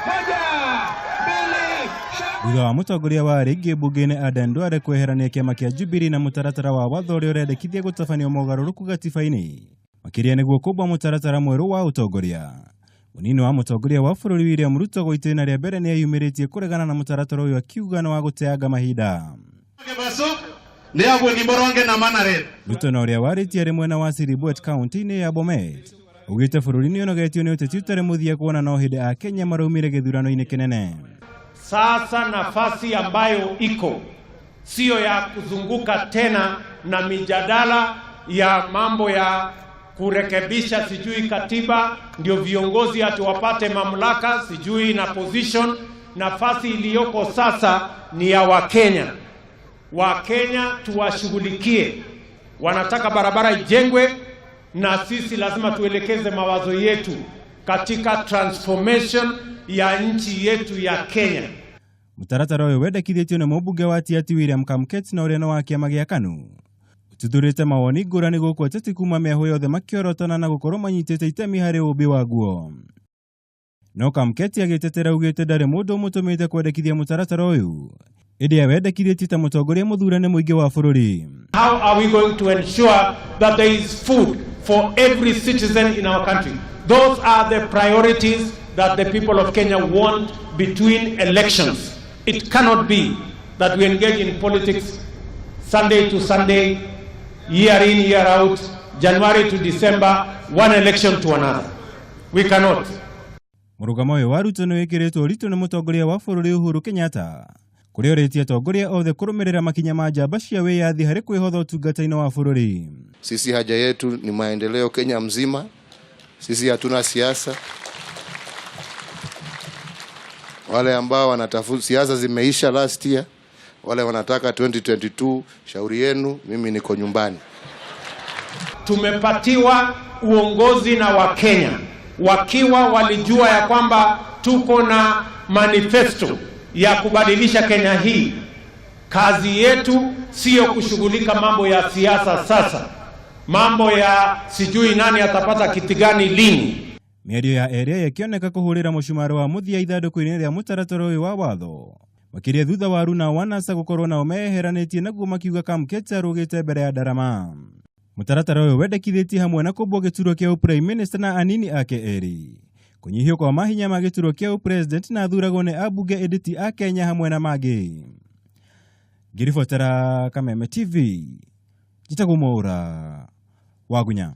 Moja, mbili, Thutha wa mũtongoria wa rĩngĩ mbunge-inĩ Aden Duale kweherania kĩama kĩa Jubilee na mũtaratara wa watho ũrĩa ũrendekithia gũtabanio mogarũrũku gatiba-inĩ, makĩria nĩguo kũmba mũtaratara mwerũ wa ũtongoria. Mũnini wa mũtongoria wa bũrũri William Ruto gwa itĩna rĩa mbere nĩeyumĩrĩtie kũregana na mũtaratara ũyũ akiuga nĩ wa gũteanga mahinda. Ruto na ũrĩa warĩtie arĩ mwena wa Siribwet kaunti-inĩ ya Bomet augĩte bũrũri nĩũnogetio nĩ ũteti ũtarĩ mũthia kuona no hĩndĩ Akenya maraumire gĩthurano-inĩ kĩnene. Sasa nafasi ambayo iko siyo ya kuzunguka tena na mijadala ya mambo ya kurekebisha sijui katiba ndio viongozi ati wapate mamlaka sijui na position. Nafasi iliyoko sasa ni ya Wakenya. Wakenya tuwashughulikie, wanataka barabara ijengwe, na sisi lazima tuelekeze mawazo yetu katika transformation ya nchi yetu ya Kenya. Mũtaratara ũyũ wendekithĩtio nĩ mũmbunge wa Tiaty William Kamket na ũrĩa nĩ wa kĩama gĩa KANU ũtuthũrĩte mawoni ngũrani gũkũ ateti kuma mĩahũ yothe makĩorotana na gũkorwo manyitĩte itemi harĩ ũũmbi waguo. No Kamket agĩtetera augĩte ndarĩ mũndũ ũmũtũmĩte kwendekithia mũtaratara ũyũ, ĩndĩ awendekithĩtie ta mũtongoria mũthure nĩ mũingĩ wa bũrũri. How are we going to ensure that there is food for every citizen in our country? Those are the priorities that the people of Kenya want between elections. It cannot be that we engage in politics Sunday to Sunday, year in, year out, January to December, one election to another. We cannot. Mũrũgamo ũyũ wa Ruto nĩ wĩkĩrĩtwo ũritũ nĩ mũtongoria wa bũrũri Uhuru Kenyatta kũrĩa ũrĩtie atongoria othe kũrũmĩrĩra makinya ma njamba cia wĩyathi harĩ kwĩhotha ũtungata-inĩ wa bũrũri. Sisi haja yetu ni maendeleo Kenya mzima. Sisi hatuna siasa. Wale ambao wanatafuta siasa zimeisha last year, wale wanataka 2022, shauri yenu, mimi niko nyumbani. Tumepatiwa uongozi na Wakenya wakiwa walijua ya kwamba tuko na manifesto ya kubadilisha Kenya hii. Kazi yetu siyo kushughulika mambo ya siasa sasa, mambo ya sijui nani atapata kiti gani lini. Mĩario ya erĩ ĩkĩoneka kũhũrĩra mũcumarĩ wa mũthia ithandũkũ-inĩ rĩa mũtaratara ũyũ wa watho, makĩria thutha wa Runa Wanasa gũkorwo nao meyeheranĩtie naguo makiuga Kamket arũgĩte mbere ya ndarama. Mũtaratara ũyũ wendekithĩtie hamwe na kũmbwo gĩturwa kĩa prime minister na anini ake erĩ, kũnyihio kwa mahinya ma gĩturwa kĩa president na athuragwo nĩ ambunge ĩndĩ ti a Kenya hamwe na mangĩ. Ngĩribotera Kameme TV, njĩtagwo Mwaũra Wagunya.